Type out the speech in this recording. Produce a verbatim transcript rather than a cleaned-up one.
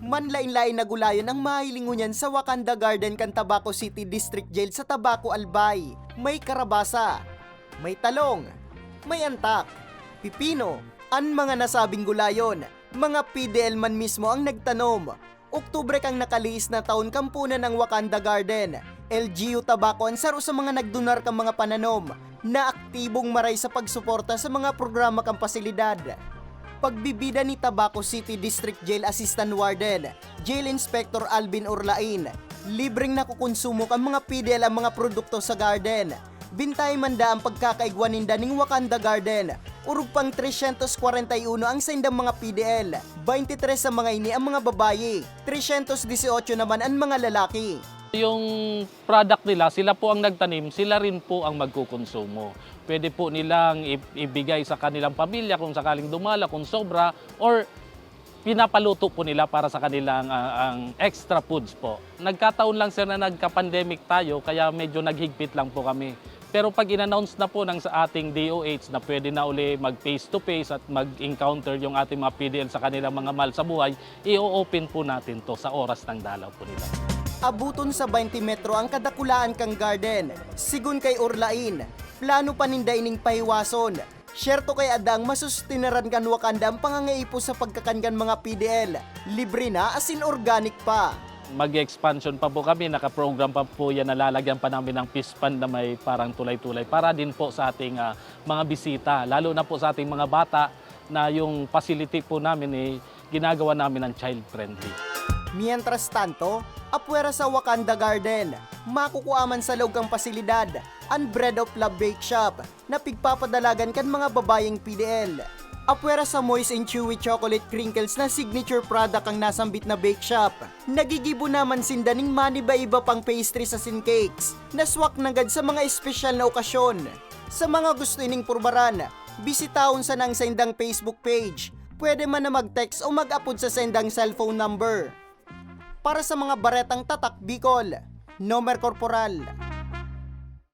Manlain-lain na gulayon ang mahiling ngunyan sa Wakanda Garden kan Tabaco City District Jail sa Tabaco, Albay. May karabasa, may talong, may antak, pipino, an mga nasabing gulayon, mga P D L man mismo ang nagtanom. Oktubre kang nakalihis na taon kampunan ang Wakanda Garden, L G U Tabaco an saro sa mga nagdunar kan mga pananom na aktibong maray sa pagsuporta sa mga programa kan pasilidad. Pagbibida ni Tabaco City District Jail Assistant Warden, Jail Inspector Alvin Orlain, libreng nakukonsumo kan mga P D L ang mga produkto sa garden. Bintay man da ang pagkakaigwa ninda ning Wakanda Garden, orog pang tresyentos kwarenta y uno ang saindang mga P D L, baynte tres sa mga ini ang mga babayi, tresyentos disyotso naman an mga lalaki. Yung product nila, sila po ang nagtanim, sila rin po ang magkukonsumo. Pwede po nilang i- ibigay sa kanilang pamilya kung sakaling dumala, kung sobra, or pinapaluto po nila para sa kanilang ah, ang extra foods po. Nagkataon lang, sir, na nagka-pandemic tayo, kaya medyo naghigpit lang po kami. Pero pag in-announce na po ng sa ating D O H na pwede na uli mag face to face at mag-encounter yung ating mga P D L sa kanilang mga mahal sa buhay, i-open po natin to sa oras ng dalaw po nila. Abuton sa baynte metro ang kadakulaan kan garden. Sigon kay Orlain, plano pa ninda ining pahiwason. Syerto kay adang masustineran kan Wakanda ang pangangaipo sa pagkakan kan mga P D L. Libre na asin organic pa. Mag-expansion pa po kami, naka-program pa po yan na lalagyan pa namin ng fish pond na may parang tulay-tulay para din po sa ating ah, mga bisita, lalo na po sa ating mga bata na yung facility po namin eh, ginagawa namin ng child-friendly. Mientras tanto, apwera sa Wakanda Garden, makukua man sa loob kan pasilidad an Bread of Love Bake Shop na pigpapadalagan kan mga babayeng P D L. Apwera sa Moist and Chewy Chocolate Crinkles na signature product ang nasambit na bake shop. Nagigibo naman sinda ning maniba-iba pang pastries asin cakes na swak nanggad sa mga espesyal na okasyon. Sa mga gusto ining purbaran, bisitahon sana ang saindang Facebook page. Pwede man na mag-text o mag-apod sa saindang cellphone number. Para sa mga baretang tatak Bicol, Nomer Corporal.